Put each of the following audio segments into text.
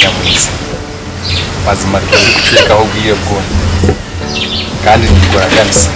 Nyamwisa. Mazima tindikucwekaho obwire bwona kandi ninkuraganisa.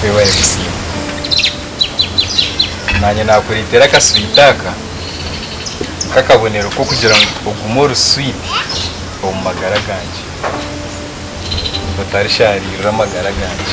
Webare kusiima. Naanye naakureetera akaswiti aka nk'akabonero k'okugira ngu ogume ori switi omu magara gangye. Otarishaariirira amagara gangye.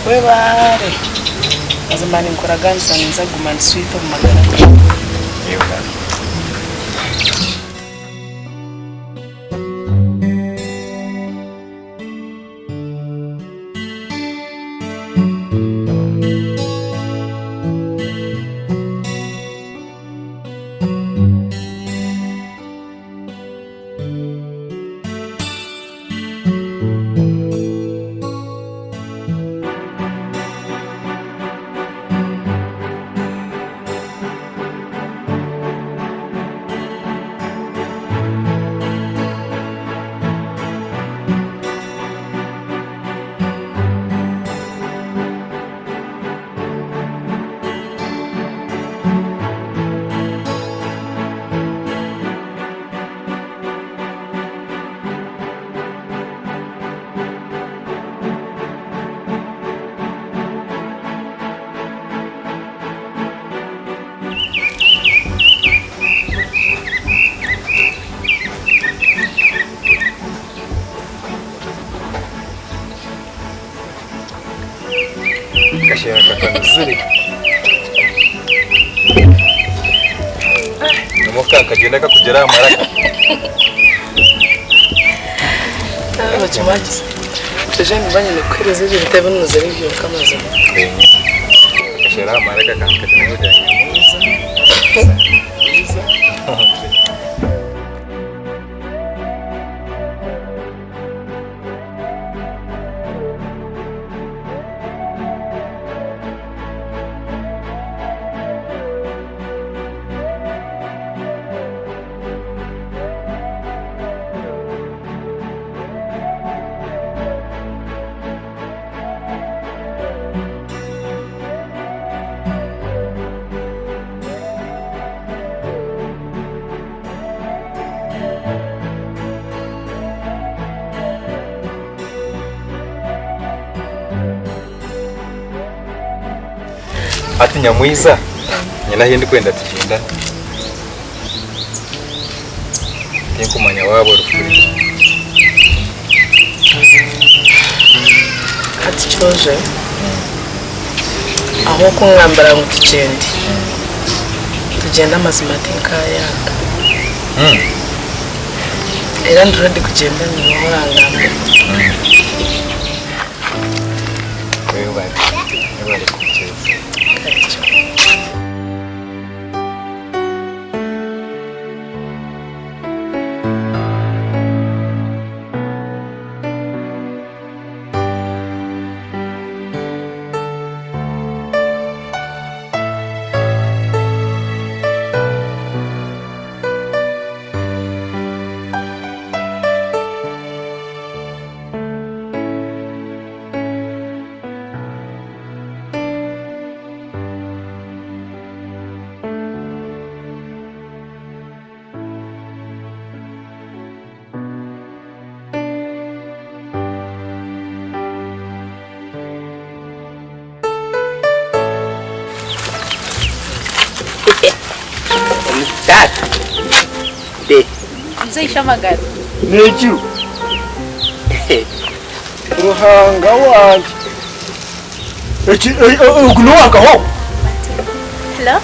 Webare! Mazima ninkuraganisa ninza kuguma ndi swiiti omu magara gaawe. Akasheera kakanuzire. Nimwo kakagyenda kakugyera aha maraka. Ejo nimba nyine kukuheereza ebyo ebintu ebinuzire byonka mazima. Akasheera aha maraka kagyenda kakugira nyamuza. Nyamuza. Hati nyamwiza nyine ahi ndikwenda tugyendane. Tinkumanya waaba ori free. Hati Kyoje, ahabw'okungambira ngu tugyende, tugyende amazima tinkayanga. Era ndi ready kugyenda naiwe ahu orangambire. Webare, webare kwikiriza. Karekye. Bite. Muzeeyi Shamagara. N'ekiro. Ruhanga wangye. Eki ogu n'owankaho? Hello?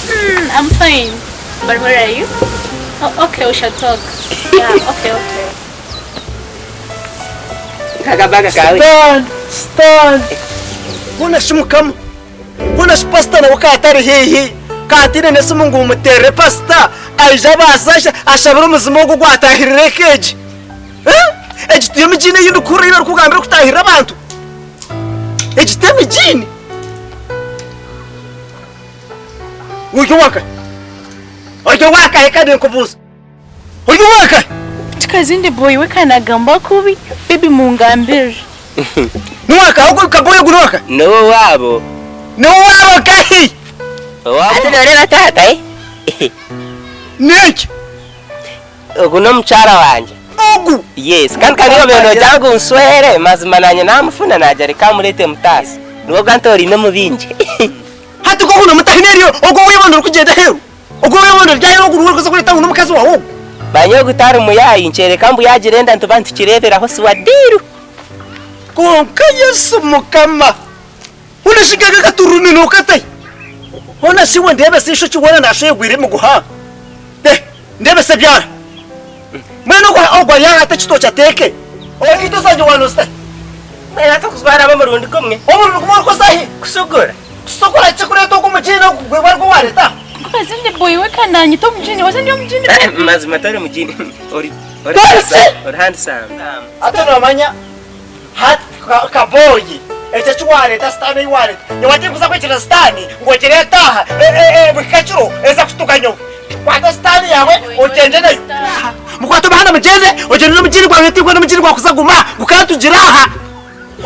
Mm, I'm fine. But where are you? Oh, okay, we shall talk. Yeah, okay, okay. Nk'akabaga kawe. Stand, stand. Hoona shi mukama. Hoona shi pasita nawe ka atari haihi, ka ataine n'esimu ngu mmuteerere pasita aije abaase ashabire omuzima ogu ogwataahirira eka egi. Egi tiyo migiini ei ndikuhurira ei barikugamba erikutaahirira abantu? Egi t'emigiini? Ori owankahi? Ori owankahi kandi ninkubuuza? Ori owankahi? Kikazindi boy we kanagamba kubi baby mungambire. Niwankahi ogu kaboyi ogu niwankahi? N'owaabo. N'owaabo nkahi? Owaabo. Hati nooreeba taata eh. N'enki? Ogu n'omukyara wangye. Ogu? Yes, kandi kare obaire noogira ngu nswere, mazima naanye naamufuna naagira reka mureete mutaase. Niwe ogu antooriine omu baingi. Hati nk'ogu n'omutahi n'eryo ogu ow'eibondo orikugyenda aheeru? Ogu ow'eibondo riri aheeru ogu niwe orikuza kureeta ngu n'omukazi waawe ogu? Manya ogu tari muyaayi, nikyoreka mbu yaagira enda nituba nitukireeberaho siwa diiru. Kwonka Yesu Mukama! Hoona shi nk'aka akaturumi nookatahi? Hoona shi iwe ndeebesa eishokye weena naashoyegwire emiguha? Eh, ndeebesa ebyara. Mbwenu ogwo ogwo ari aha ata ekitookye ateeke? Owaikaito zangye waanoositahi? Mbwenu hati okuzwara omurundi gumwe. Omurundi gumwe orikuzahi? Kusugura. Kusugura kikureeta ogwo omugiini ogwo gwe barigwo waareeta aha? Nkubaze ndi boy we kananyita omujini waza ndi omujini baby. Mazima tori mujini ori ori Tori ki? ori handsome. Hati noomanya Hati kaboyi ekyo eki wareeta sitaani ei wareeta nyowe tinkuza kwikiriza sitaani ngu ogireete aha buri kakiro eze kutuga nyowe. Kwata sitaani yaawe ogyende nayo. Mukwate omuhanda mugyende ogyende n'omugiini gwawe tinkwenda omugiini gwawe kuza guma gukantugira aha.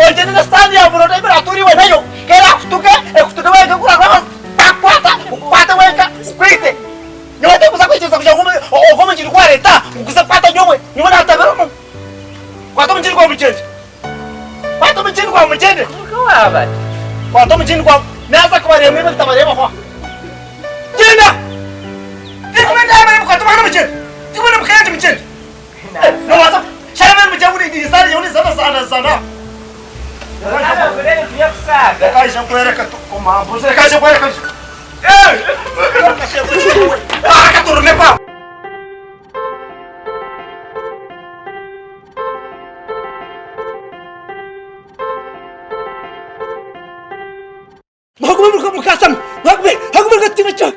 Ogyende na sitaani yaawe muronde ahu eratuura iwe nayo ku erakutuge ekutuge wenka ku orakwata ekukwate wenka ekwite. Nyowe tinkuza kwikiriza kugira ngu ogwo omugiini gu wareeta ngu guze kukwata nyowe. Nyowe natabire omu. Kwata omugyini gwawe mugyende. Kwata omugyini gwawe mugyende. Kwata omugyini gwawe. Naaza kubareeba imwe ntabareebaho aha. Gyenda! Tinkumanya ndaba mukwate omwana mugyende. Tinkumanya muka yangye mugyende. Noobaasa shara mbwenu mugyende ngu niizaana nyowe niizaana zaana zaana. Reka nje nkwereke omambuzi reka nje nkwereke. Reka turune kwa. Muhagume mukasama muhagume hagume gatina cyane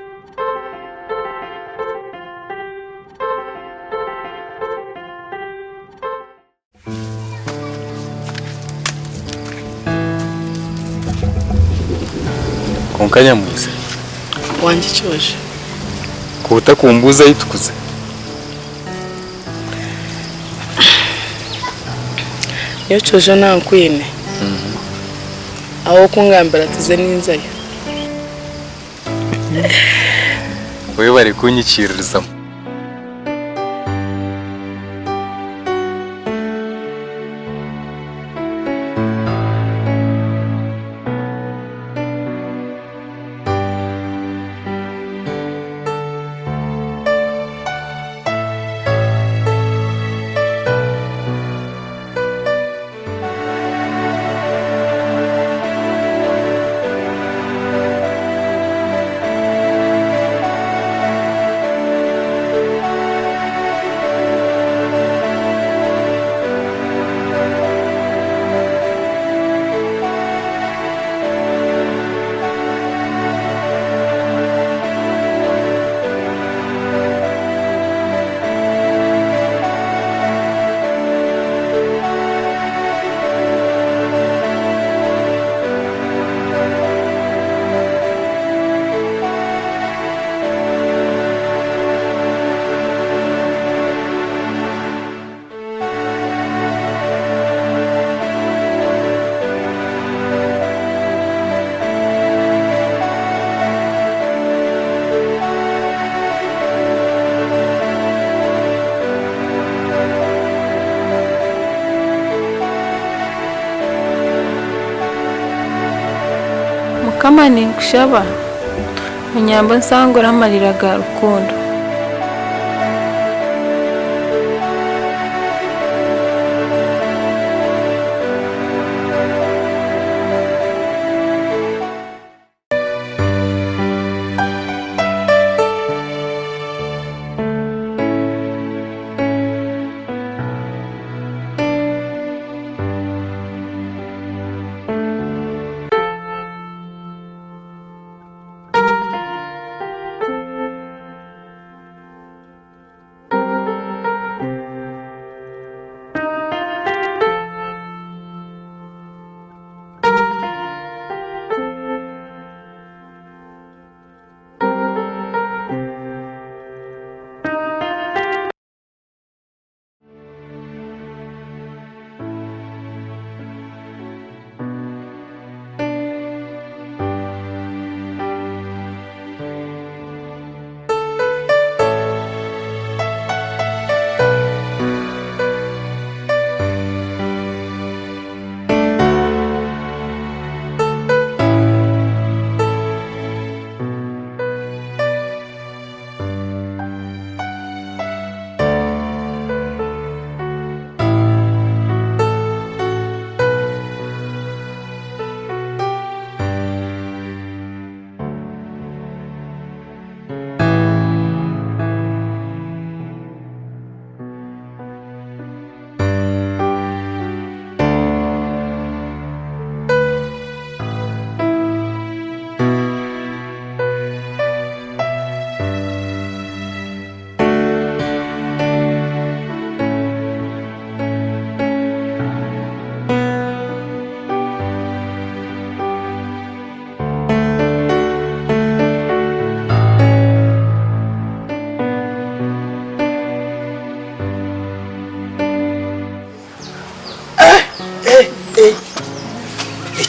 Kwonka nyamwisa. Wangye kyojo. Ku otakumbuuza ahi tukuza. Nyowe kyojo nankwine. Ahu okungambira tuze ninzayo. Webare kunyikiiririzamu. Mukama ninkushaba onyambe onsangure amarira ga rukundo.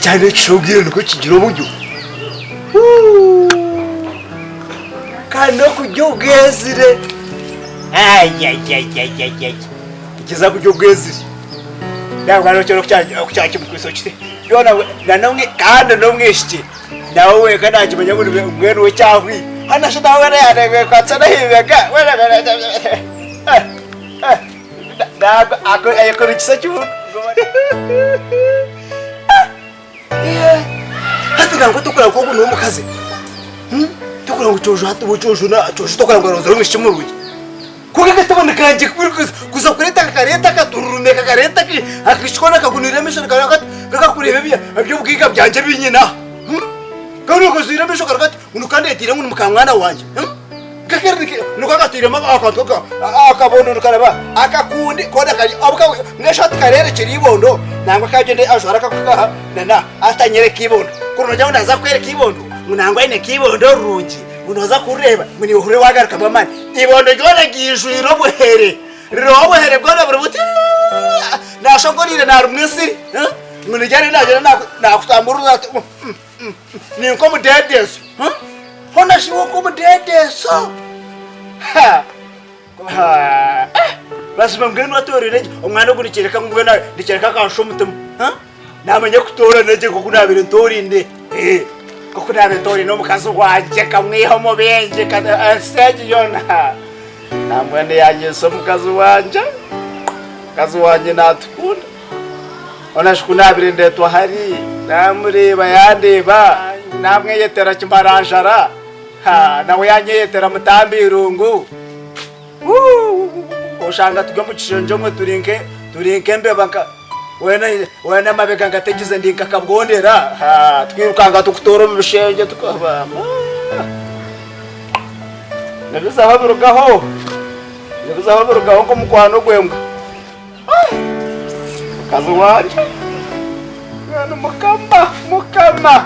Ekyana ekishongwire nikwo kigira oburyo. Kandi n'okurya obwezire. Ayayayayayay. Nikiza kurya obwezire. Nangwa n'okiro ku kyakimukwitse kiti. Byona kandi n'omwishiki nawe wenka naakimanya ngu mbwenu we kyahwire. Hanu shi nawe yaareebeka n'ahaibega. Ayekora kimwe. Hati nangwa tokora ngu ogu n'omukazi. Tokora ngu Kyojo hati Kyojo Kyojo tokora ngu aronzire omwishiki murungi. Kwonka akatabani kangye kuza kureeta kakareeta akatururumya kakareeta akaishiki koona kagunire amaisho nikareeba kati kakakureeba eby'obugaiga byangye ebi nyine aha. Koona kajwire amaisho kari kati ngu nikandeeteire ngu ni mukamwana wangye. Niko akatairemu akantu akabondo nikareba akakundi koona kari n'esaati kareerekyera eibondo nangwa akagyenda ajwara akakukaha nana atanyereka eibondo kuri noogira ngu naaza kukwereka eibondo ngu nangwa aine nk'eibondo rirungi ngu nooza kurireeba ngu niiwe ohurire waagarukamu amaani. Eibondo ryona ryijwire obuhere ririho obuhere bwona buri buti naashongoriire naarumwa ensiri ngu niryo ariyo naagyenda naakutamburura ati. Ni nk'omudeedeeso. Hoona shi iwe nk'omudeedeeso? Mazima mbwenu watoorire gye. Omwana ogu nikyoreka ngu mbwenu nikyoreka akanshusha omutima. Naamanya kutoorana gye nk'oku naabaire ntooriine. Nk'oku naabaire ntooriine omukazi wangye nkamwiha omu bingi ensi egi yoona. Nambwenu yaanyesa omukazi wangye. Omukazi wangye naatukunda. Hoona shi ku naabaire ndeetwa hari, naamureeba yandeeba, naamweyetera kimaranjara, ha, nawe yaanyeyetera mutambi irungu. Wuu! Oshanga turi omu kishengye omwe turi nke turi nk'embeba nka weena weena amabega ngategize ndi nka kabwondera, ha, twirukanga tukutoora omu bishengye tukaba Nibizaho birugaho, nibizaho birugaho nk'omukwano gw'embwa. Mukazi wangye mbwenu mukama mukama.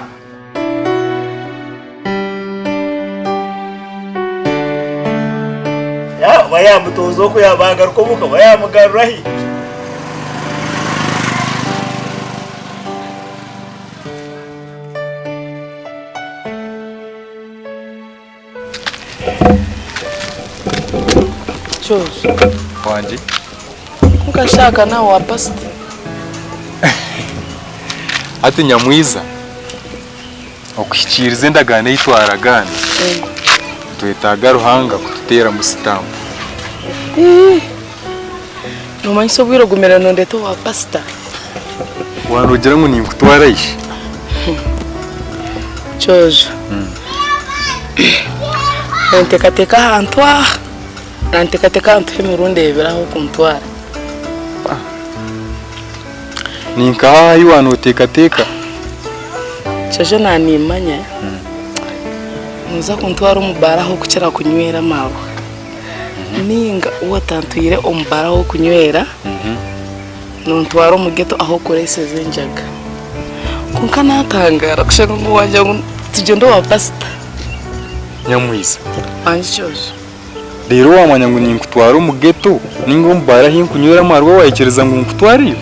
Oba yamutoza oku yagaruka omuka oba yamugarura hi. George. Wangi. Nkashaka nawe wa pastor. Hati nyamwiza okuhikiiriza endagaano ei twaragaana nitwetaaga Ruhanga kututeeramu sitampu. Nomanyisa obwire ogumire nondeeta owa pastor. Waaba noogira ngu ninkutwara ishi? Kyojo, nonteekateeka ahantu aha, nanteekateeka ahantu h'emirundi ebiri ahu orikuntwara. Ninkaha ahu waaba nooteekateeka? Kyojo naanimanya, nooza kuntwara omu baara ahu orikukira kunywera amaarwa. Nainga waaba otantwire omu baara ahu orikunywera. Nontwara omu ghetto ahu okureeseza enjaga. Kwonka natangaara kushanga ngu wagira ngu tugyende owa pasita. Nyamwisa. Wangi Kyojo. Reero wamanya ngu ninkutwara omu ghetto ninga omu baara ahu nkunywera amarwa waikiriza ngu nkutwareyo?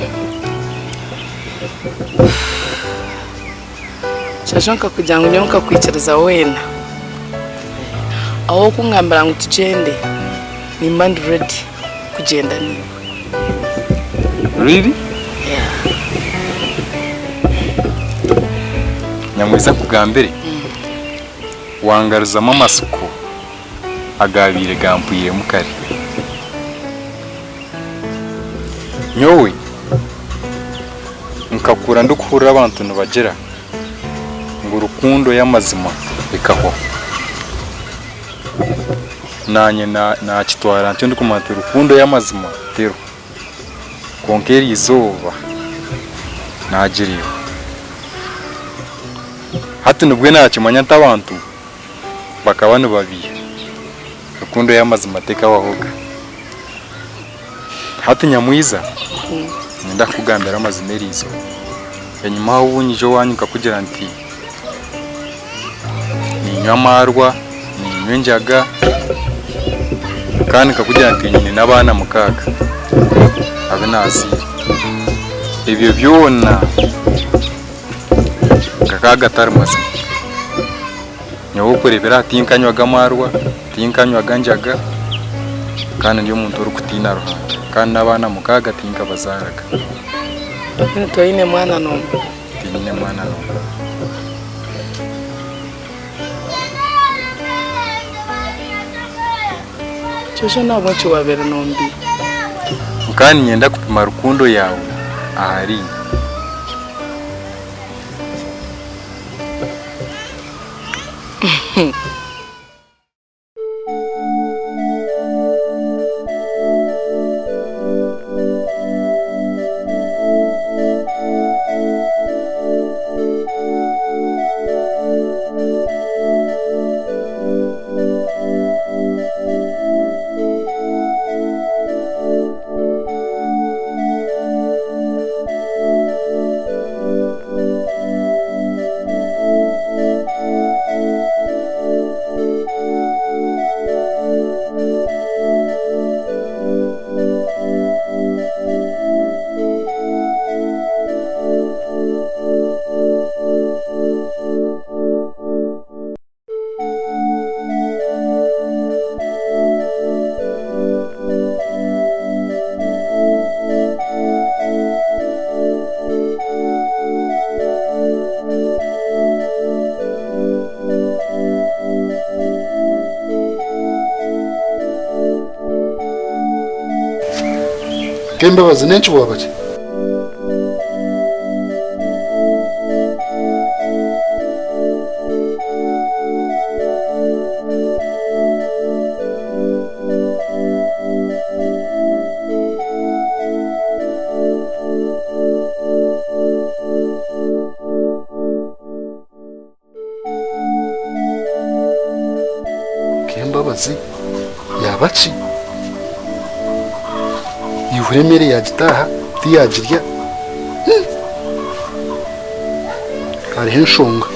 Kyojo nkakugira ngu nyowe nkakwikiriza weena. Ahu okungambira ngu tugyende nimba ndi ready kugyenda naiwe. Really? Yeah. Nyamweza nkugambire, wangaruzamu amatsiko agaabaire gampwiremu kare. Nyowe nkakura ndikuhurira abantu nibagira ngu rukundo y'amazima ekahwaho. Naanye naakitwara ntyo ndikumanya nti rukundo y'amazima teriho. Kwonka eri izooba naagireeba. Hati nibwo naakimanya nti abantu bakaba nibabeiha. Rukundo y'amazima tekabahoga. Hati nyamwiza, niinyenda kukugambira amazima eri izooba. Enyima aho obu nyija owaanyu nkakugira nti niinywa amaarwa, niinywa enjaga, kandi nkakugira nti nyine n'abaana mukaaga abu naazaire. Ebyo byona. Gakaba gatari mazima. Nyowe okureebera aha tinkanywaga marwa, tinkanywaga njaga, kandi ndi omuntu orikutiina Ruhanga. Kandi n'abaana mukaaga tinkabazaaraga. Mbwenu toine mwana n'omwe? Tinyine mwana n'omwe. Jojo n'ahabw'enki waabaire nombiiha? Nkaba niinyenda kupima rukundo yaawe ahariinye. Kembabazi n'enki waaba ki? Kembabazi yaaba ki? Yaihura emere yaagitaaha tiyagirya. Hariho enshonga.